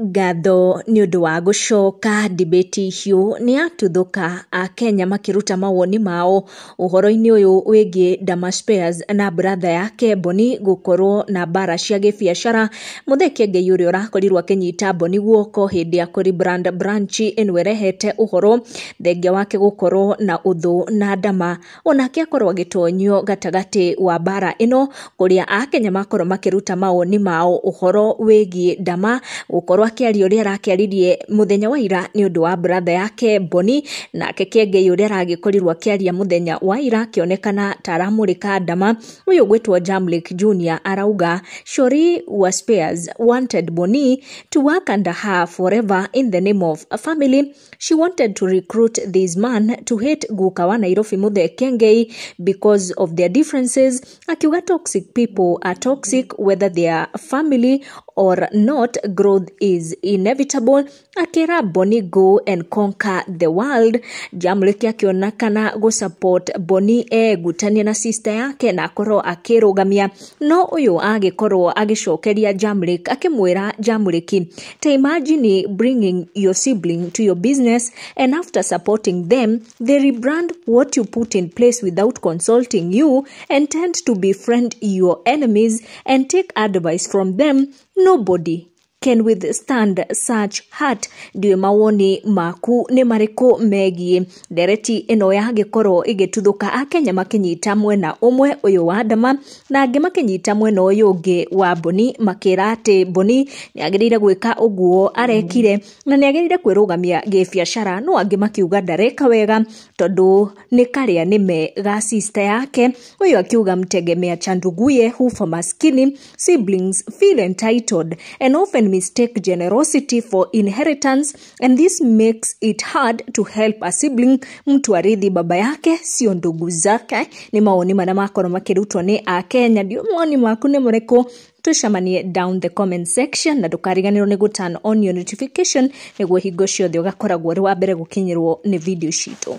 Ngatho nĩ ũndũ wa gũcoka debate hiũ nĩ yatuthũka Akenya makĩruta mawoni mao ũhoro-inĩ ũyũ wĩgiĩ Dama Spears na brother yake Boni gũkorwo na mbara cia gĩbiacara. Muthee Kĩengei ũrĩa ũrakorirwo akĩnyita Boni guoko hĩndĩ ya kũ-rebrand branch ĩno ĩrehete ũhoro thengia wake gũkorwo na ũthũ na Dama, onake akorwo agĩtonyio gatagatĩ wa mbara ĩno kũrĩa Akenya makorwo makĩruta mawoni mao ũhoro wĩgiĩ Dama gũkorwo akĩaria ũrĩa arakĩaririe mũthenya wa ira nĩ ũndũ wa brother yake Boni, nake Kĩengei ũrĩa aragĩkorirwo akĩaria mũthenya wa ira akĩonekana ta aramũrĩka Dama. Ũyũ ũgwĩtwo Jamlick Junior arauga Shori wa Spears wanted Boni to work under her forever in the name of a family. She wanted to recruit this man to hate Guka wa Nairobi Muthee Kĩengei because of their differences. Akiuga toxic people are toxic whether they are family or not, growth is inevitable. Akĩra Boni go and conquer the world. Jamlick akĩonekana gũ support Boni egutania na sister yake na akorwo akĩrũgamia, no ũyũ agĩkorwo agĩcokeria Jamlick akĩmwĩra Jamlick, ta imagine bringing your sibling to your business and after supporting them they rebrand what you put in place without consulting you and tend to befriend your enemies and take advice from them. Nobody can withstand such heart. Ndiũĩ mawoni maku nĩ marĩkũ megiĩ ndereti ĩno yagĩkorwo ĩgĩtuthũka, Akenya makĩnyita mwena ũmwe ũyũ wa Dama na angĩ makĩnyita mwena ũyũ ũngĩ wa Boni, makĩra atĩ Boni nĩ agĩrĩire gwĩka ũguo arekire na nĩ agĩrĩire kwĩrũgamia gĩbiacara, no angĩ makiuga ndareka wega tondũ nĩ karĩa nĩme ga sister yake. Ũyũ akiuga mtegemea cha nduguye hufa maskini, siblings feel entitled and often mistake generosity for inheritance and this makes it hard to help a sibling. Mtu arithi baba yake sio ndugu zake. Nĩ mawoni marĩa makorwo makĩrutwo nĩ Akenya. Ndio mawoni maku nĩ marĩkũ? Tucemanie down the comment section na ndũkariganĩrwo nĩ gũ turn on your notification nĩguo hingo ciothe ũgakoragwo ũrĩ wa mbere gũkinyĩrwo nĩ video citũ.